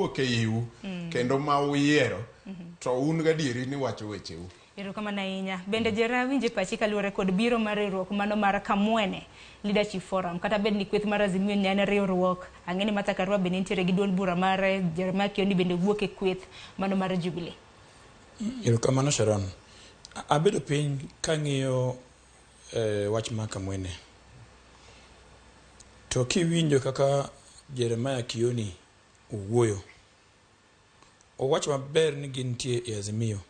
mowuok e iu kendo ma uyiero to un gadieri ni wacho wecheu. Erokamano ahinya. Bende Jera winje pachi kaluwore kod biro mar riwruok mano mar Kamwene Leadership Forum. Kata bed ni kweth mar Azimio ne en riwruok, ang'e ni Martha Karua bende nitiere gi duond bura mare, Jeremiah Kioni bende wuok e kweth mano mar Jubilee. Erokamano Sharon. Abedo piny kang'iyo wach mar Kamwene. To kiwinjo kaka Jeremiah Kioni owuoyo, owacho maber ni gintie e Azimio.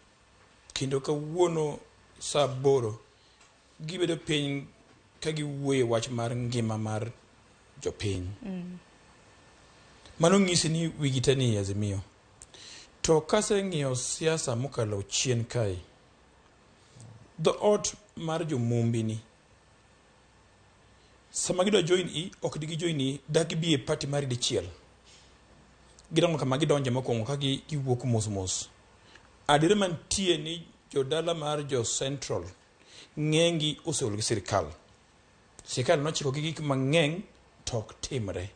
Kendo kawuono saa 8 gibedo piny ka giwuoyo e wach mar ngima mar jopiny. Mano nyisi ni wigi te ni e Azimio. To kaseng'iyo siasa mokalo chien kae, dhoot mar jomumbi ni sama gidwa join i ok digi join i dak gibi e party mari dichiel. Gidongo kama gidonje mokwongo ka giwuok mos mos. Adiera mantie ni jodala mar jo Central ng'enygi oseol gi sirikal. Sirikal nochiko gi gik mang'eny to ok timre.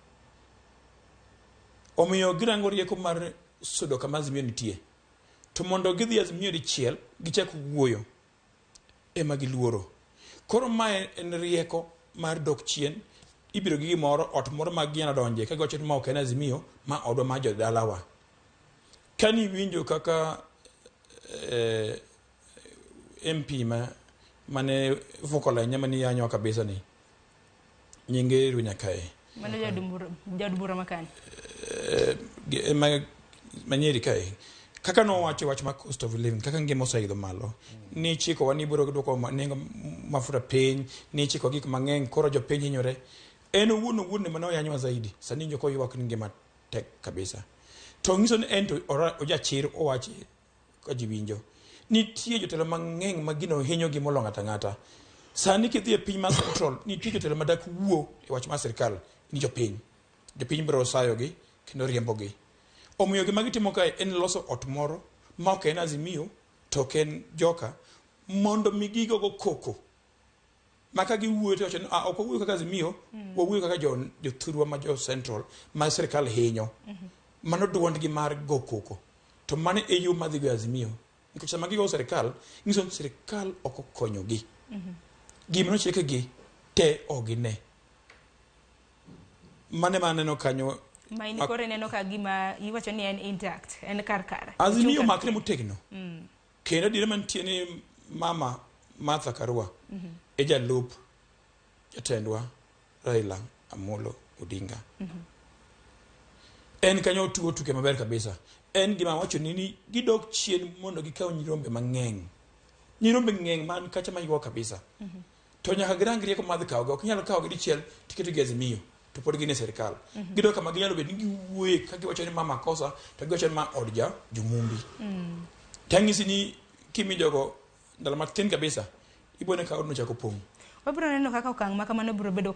Omiyo girango rieko mar sudo kama Azimio nitie. To mondo gidhi Azimio dichiel gichak wuoyo ema giluoro. Koro mae en rieko mar dok chien, ibiro gi gimoro, ot moro ma ginyalo donje ka giwacho ni ma ok en Azimio, ma odwa mar jodalawa. Kani iwinjo kaka MP ma mane vocal ahinya mane yanyowa kabisa ni nyinge Runya kae. Mano jaod bura makani. Ma Nyeri kae. Kaka nowacho wach mar cost of living, kaka ngima oseidho malo. Ni chikowa ni ibiro duoko nengo mafuta piny, ni chiko gik mang'eny, koro jopiny hinyore. En owuon owuon ema noyanyowa zaidi. Sani winjo koywak ni ngima tek kabisa. To nyiso ni en to ojachir owachi ka ji winjo. Nitie jotelo mang'eny ma gino hinyogi molo ng'ato ang'ata. Sani kidhi e piny mar Central, nitie jotelo ma dak wuo e wach mar sirkal ni jopiny. Jopiny biro sayogi kendo riembogi. Omiyo gima gitimo kae en loso ot moro ma ok en Azimio to ok en Joka mondo mi gigogo koko. Ma ka giwuoyo to iwacho ni ah, ok wawuoyo kaka Azimio, wawuoyo kaka jothurwa ma jo Central ma sirkal hinyo. Mano duondgi mar go koko. To mano e yo madhi go Azimio. Nikech sama gigo sirkal, nyiso ni sirkal ok okonyogi. Gima nochikgi te ok gine. Mano ema aneno kanyo. Ma in koro ineno ka gima iwacho ni en intact, en kar kare. Azimio omakre motegno. Kendo adiera mantie ni mama Martha Karua e jalup jatendwa Raila Amolo Odinga. En kanyo otugo tuke maber kabisa. En gima awacho ni gidok chien mondo gikaw nyirombe mang'eny. Nyirombe ng'eny man kacha maywak kabisa. To nyaka girang rieko mar dhi kawogi. Ok inyal kawogi dichiel tiketo gi Azimio to pod gin e sirkal. Gidok kama ginyalo bet ni giwuoye ka giwacho ni ma makosa to giwacho ni ma od ja Jomumbi. Tang'isi ni kimi jogo ndalo matin kabisa ibone ka odno chako pong'. Wabiro neno kaka okang' ma kamano biro bedo.